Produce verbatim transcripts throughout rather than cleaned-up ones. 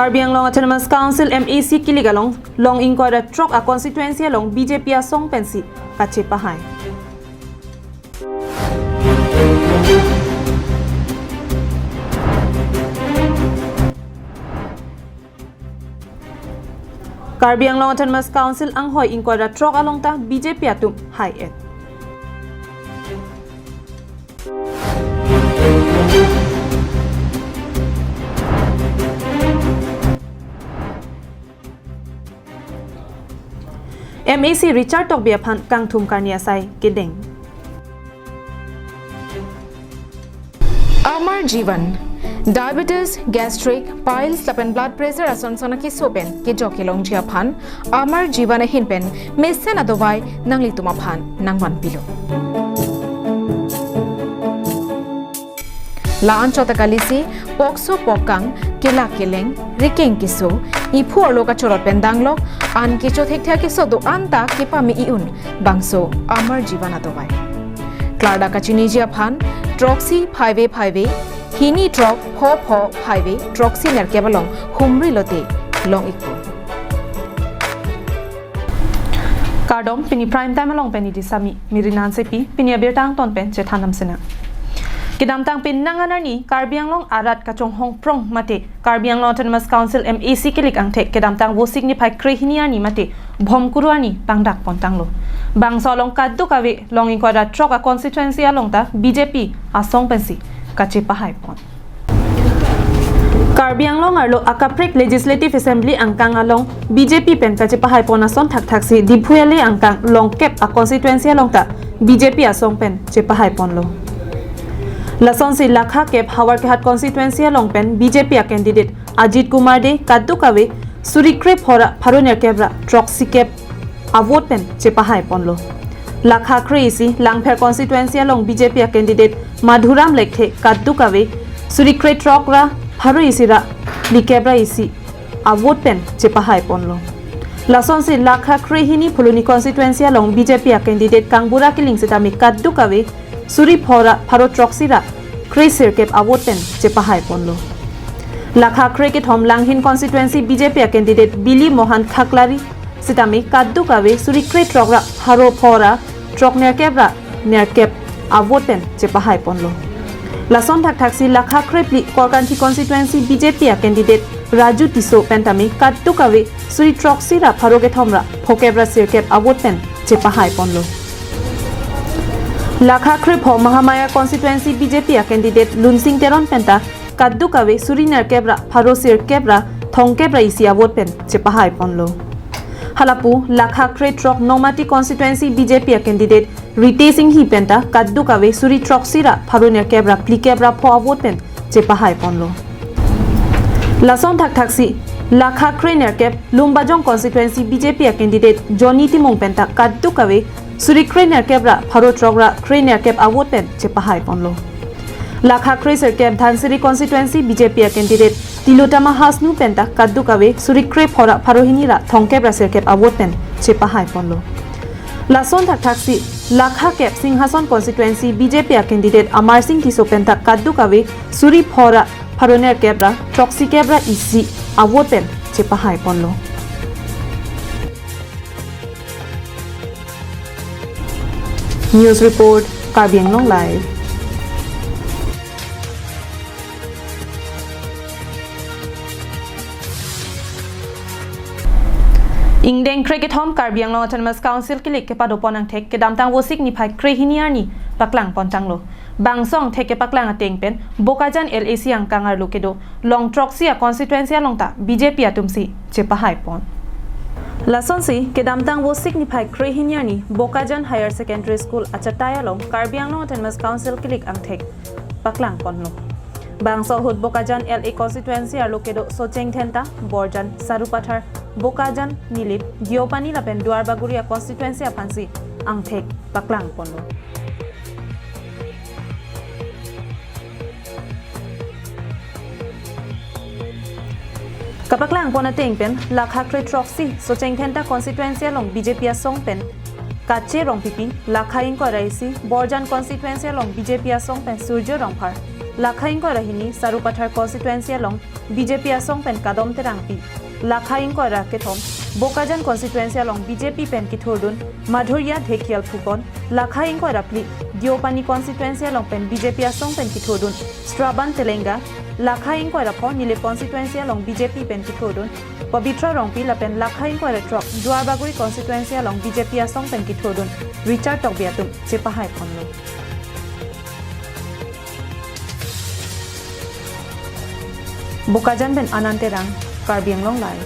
Karbi Anglong Autonomous Council M A C kilik along long ingkoi ra throk a constituency along B J P asong pensi kachepahai. Karbi Anglong Autonomous Council anghoi ingkoi ra throk along ta B J P atum hai-et. M A C Richard Tokbi aphan kangthum karni asai kedeng. Amar Jeevan, diabetes, gastric, piles lapen blood pressure ason son akeso pen kejok kelongji aphan Amar Jeevan ahin pen mesen adovai nanglitum aphan nangvanpilo. La-anchot ta kalisi pokso pokkang, kelak keleng, rikeng keso, iphu arlo kachorot pen danglok, an kecho thekthe akeso do-an ta kepame i-un, bangso Amar Jeevan adovai. Klardak kachiniji aphan throksi phaive phaive, hini throk pho pho phaive, throksi nerkep along humri lote long-ikpo. Kardom, pini Prime Time along pen neli Sami, Mirina Hansepi, pini abirta angton pen chethan damsinang. Kedamtang penang an arni Karbi Anglong arat kachonghong prong mate Karbi Anglong Autonomous Council M A C kilik angthek kedamtang Vosik niphai krehini arni mate Bhomkuru arni pangdak pontanglo. Bangso along kadokave long ingkoi ra throk a constituency along ta B J P asong pensi kachepahai pon. Karbi Anglong arlo akaprek Legislative Assembly angkang along B J P pen kachepahai pon ason thakthak si Diphu L A angkang long kep a constituency along ta B J P asong pen chepahai ponlo. Lasonsi Lakha kep Howraghat constituency along pen B J P a candidate Ajit Kumar Dey kadokave suri kre pho ra pharo nerkep ra throksi kep a vote pen chepahai ponlo. Lakha kre isi Langpher constituency along B J P a candidate Madhuram Lekthe kadokave suri kre throk ra pharo isi ra phlikep ra isi a vote pen chepahai ponlo. Lasonsi Lakha krehini Phuloni constituency along B J P a candidate Kangbura Killing sitame kadokave suri pho ra pharo throksi ra kre sirkep a vote pen chepahai ponlo. Lakha kre kethom Langhin constituency B J P a candidate Bili Mohan Khaklari sitame kadokave suri kre throk ra pharo pho ra throk nerkep ra nerkep a vote pen chepahai ponlo. Lason thakthak si Lakha kre phli Korkanthi constituency B J P a candidate Raju Tisso pen tame kadokave suri throksi ra pharo kethom ra phokep ra sirkep a vote pen chepahai ponlo. Lakha kre pho Mahamaya constituency B J P a candidate Lunsing Teron pen ta kadokave suri nerkep ra pharo sirkep ra thomkep ra isi a vote pen chepahai ponlo. Halapu Lakha kre throk Nomati constituency B J P a candidate Ritesh Enghi pen ta kadokave suri throksi ra pharo nerkep ra phlikep ra pho a vote pen chepahai ponlo. Lason thakthak si Lakha kre nerkep Lumbajong constituency B J P a candidate Johnny Timung pen ta kadokave suri kre nerkep ra pharo throk ra kre nerkep a vote pen chepahai ponlo. Lakha kre sirkep Dhansiri constituency B J P a candidate Tilottama Hasnu pen ta kadokave suri kre pho ra pharo hini ra thomkep ra sirkep a vote pen chepahai ponlo. Lason thakthak si Lakha kep Singhason constituency B J P a candidate Amarsing Tisso pen ta kadokave suri pho ra pharo nerkep ra throksi kep ra isi a vote pen chepahai ponlo. News report, Karbi Anglong Live. Ingdeng kre kethom Karbi Anglong Autonomous Council kilik kepado pon angthek kedamtang Vosik niphai krehini arni paklang pontanglo. Bangso angthek kepaklang ateng pen Bokajan L A C angkang arlo kedo long throksi a constituency along ta B J P atum si chepahai pon. Lasonsi kedamtang Vosik niphai krehini arni Bokajan Higher Secondary School achatai along Karbi Anglong Autonomous Council kilik angthek paklang ponlo. Bangso ahut Bokajan L A constituency arlo kedo Socheng Dhenta, Borjan, Sarupathar, Bokajan, Nilip, Deopani lapen Duarbagori a constituency aphansi angthek paklang ponlo. Kapaklang pon ateng pen Lakha kre throksi Socheng Dhenta constituency along B J P asong pen Kache Rongpipi, Lakha ingkoi ra isi Borjan constituency along B J P asong pen Surjo Rongphar, Lakha ingkoi ra hini Sarupathar constituency along B J P asong pen Kadom Terangpi. Lakha ingkoi ra kethom Bokajan constituency along B J P pen kethurdun Madhuria Dhekial Phukan. Lakha ingkoi ra phli Deopani constituency along pen B J P asong pen kethurdun Shravan Telenga. Lakha ingkoi ra pho Nilip constituency along B J P pen kethurdun Pabitra Rongpi lapen lakha ingkoi ra throk Duarbagori constituency along B J P asong pen kethurdun Richard Tokbi atum chepahai ponlo. Bokajan pen Anand Terang, Karbi Anglong Live.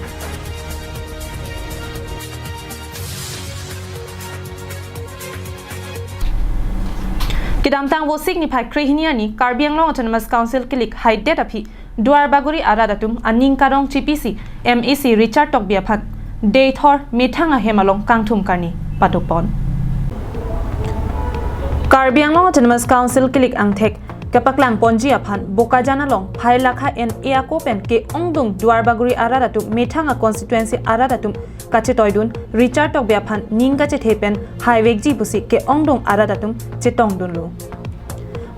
Kedamtang Vosik niphai krehini arni Karbi Anglong Autonomous Council kelik haidet aphi Duarbagori arat atum aning karong chipisi M A C Richard Tokbi aphan deithor methang ahem along kangthum karni padopon. Karbi Anglong Autonomous Council kelik angthek kepaklang ponji aphan Bokajan along phai lakha N A ako pen ke-ongdung Duarbagori arat atum methang a constituency arat atum kachetoidun Richard Tokbi aphan ning kachethe pen haivekji pusi ke-ongdung arat atum chetongdunlo.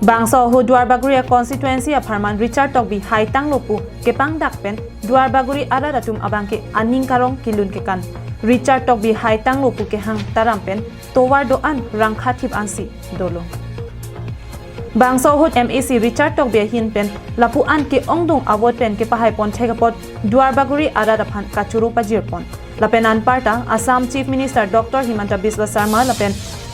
Bangso ahut Duarbagori a constituency apharman Richard Tokbi haitanglo pu kepangdak pen Duarbagori arat atum abangke aning karong kelun kekan. Richard Tokbi haitanglo pu kehang taram pen tovar do-an rangkha thip ansi dolo. Bangso ahut M A C Richard Tokbi ahin pen lapu an ke-ongdung a-vote pen kepahai ponthek apot Duarbagori arat aphan kachoro pajir pon. Lapen anparta Assam Chief Minister Doctor Himanta Biswa Sarma lapen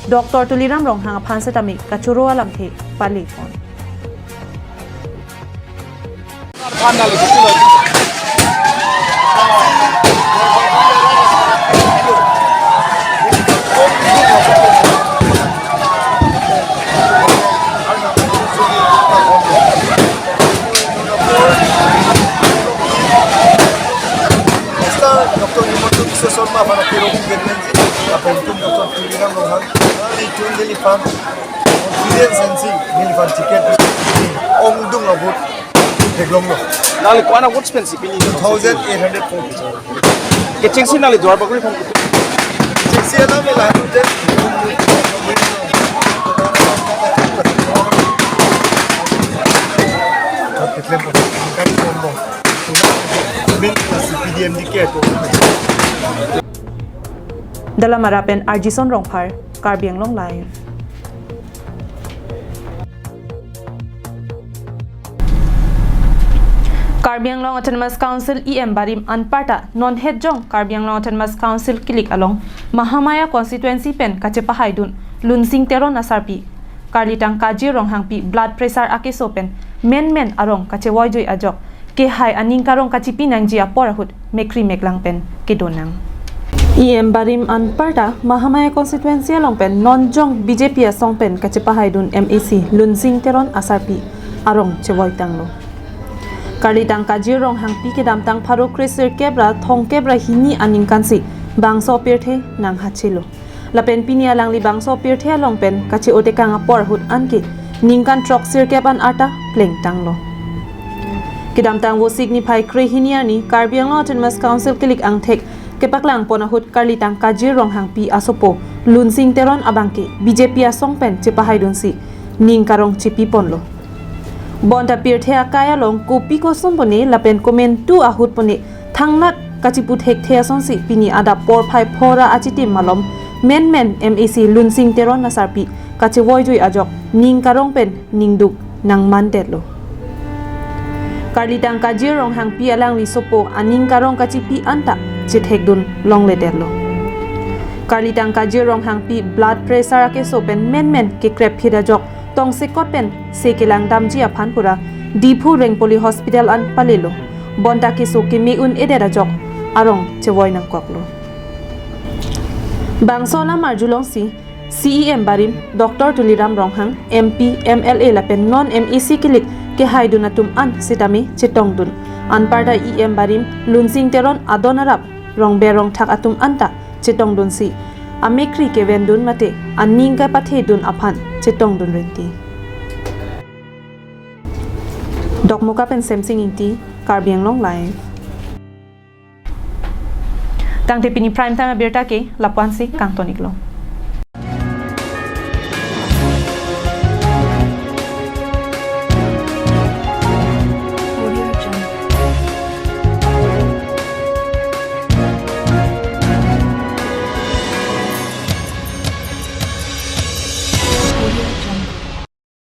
Doctor Tuliram Ronghang aphan setame kachoro alamthe pale pon. Mister Doctor Himanta Biswa Sarma aphan akirok kevenji, lapen itum Doctor Tuliram Ronghang, neli chun neliphan confidence ansi neliphan ticket ongdung a-vote theklonglo. Nangli ko-an a-vote pensi pini? Two thousand eight hundred forty. Kechengsi nangli Duarbagori aphan? Kechengsi alam ela hotel. Dalamara pen Arjison Rongphar, Karbi Anglong Live. Karbi Anglong Autonomous Council E M barim anparta non hetjong Karbi Anglong Autonomous Council kelik along Mahamaya constituency pen kachepahaidun Lunsing Teron asarpi karlitang Kajir Ronghangpi blood pressure akeso pen menmen arong kachevoijui ajok kehai aning karong kachipi nangji apor ahut mekri meklang pen kedonang. E M barim anparta Mahamaya constituency along pen non jong B J P asong pen kachepahaidun M A C Lunsing Teron asarpi arong chevoitanglo. Karlitang Kajir Ronghangpi kedamtang pharo kre sirkep ra thomkep ra hini aningkansi bangso pirthe nanghachelo. Lapen pini alangli bangso pirthe along pen kache-otekang apor ahut anke ningkan throk sirkep an arta plengtanglo. Kedamtang Vosik niphai krehini arni Karbi Anglong Autonomous Council kelik angthek kepaklang pon ahut karlitang Kajir Ronghangpi asopo Lunsing Teron abangke B J P asong pen chepahaidunsi ning karong chipi ponlo. Bonta pirthe akai along kopi koson pone lapen komantu ahut pone thangnat kachipu thekthe asonsi pini adap porphai phora achitim malom menmen M A C Lunsing Teron asarpi kachevoijui ajok ning karong pen ningduk nangmandetlo. Karlitang Kajir Ronghangpi alangli sopo aning karong kachipi anta chethekdun longledetlo. Karlitang Kajir Ronghangpi blood pressure akeso pen menmen kekrepphit ajok tongsekot pen se kelang damji aphan pura Diphu Rengpoli Hospital an palelo. Bonta keso keme un-edet ajok arong chevoi nangkoklo. Bangso alam arjulongsi C E M barim Doctor Tuliram Ronghang, M P, M L A lapen non M A C kelik kehaidun atum an sitame chetongdun. Anparta E M barim Lunsing Teron adon arap rongber rongthak atum anta chetongdunsi amekri kevendun mate aning kapathedun aphan chetongdun rinti. Dokmoka pen Semsing Ingti, Karbi Anglong Live. Tangte pini prime time abirta ke lapu-ansi kangton-iklo.